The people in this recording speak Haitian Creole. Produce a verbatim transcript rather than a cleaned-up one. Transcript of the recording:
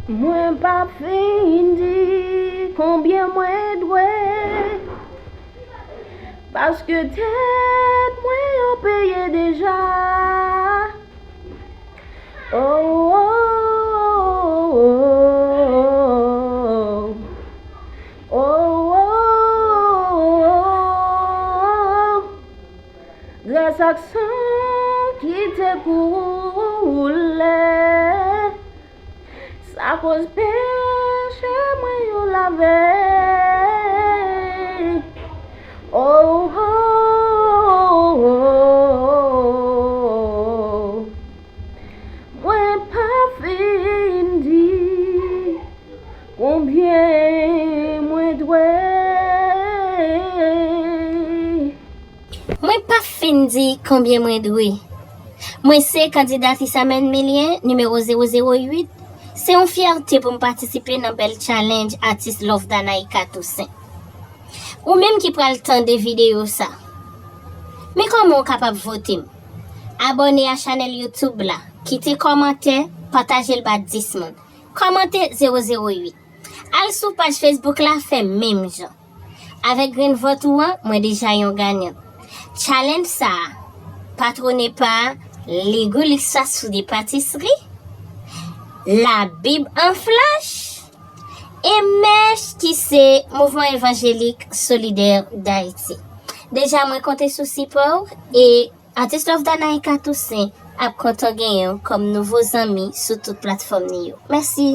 Mwen pa fin di konbyen mwen dwe, paske tèt mwen yo peye deja. Oh, oh, oh, oh, oh, oh, oh, oh. Gras ak san ki te koule, sa koz peche mwen yo lave. Oh, oh, oh, oh, oh. Mwen pa fin di konbyen mwen dwe. Mwen pa fin di konbyen mwen dwe. Mwen se kandida Tisamen Milien, nimewo zewo zewo uit. Se yon fyète pou m patisipe nan bèl challenge atis Love Danaïka Toussaint. Ou menm ki pral tande videyo sa, men kòman w kapab vote m? Abòne a chanèl YouTube la, kite kòmantè, pataje l ba dis moun. Kòmante zewo zewo uit. Al sou paj Facebook la, fè menm jan. Avèk grenn vòt ou an, mwen deja yon ganyan. Challenge sa a, patwone pa Ligou Lixas Food et Patisserie, Labib an Flach, e mèch ki se Mouvman Evanjelik Solidè Dayiti. Deja mwen konte sou sipò w e Atis Love Danaïka Toussaint ap kontan genyen w kòm nouvo zanmi sou tout platfòm li yo. Mèsi.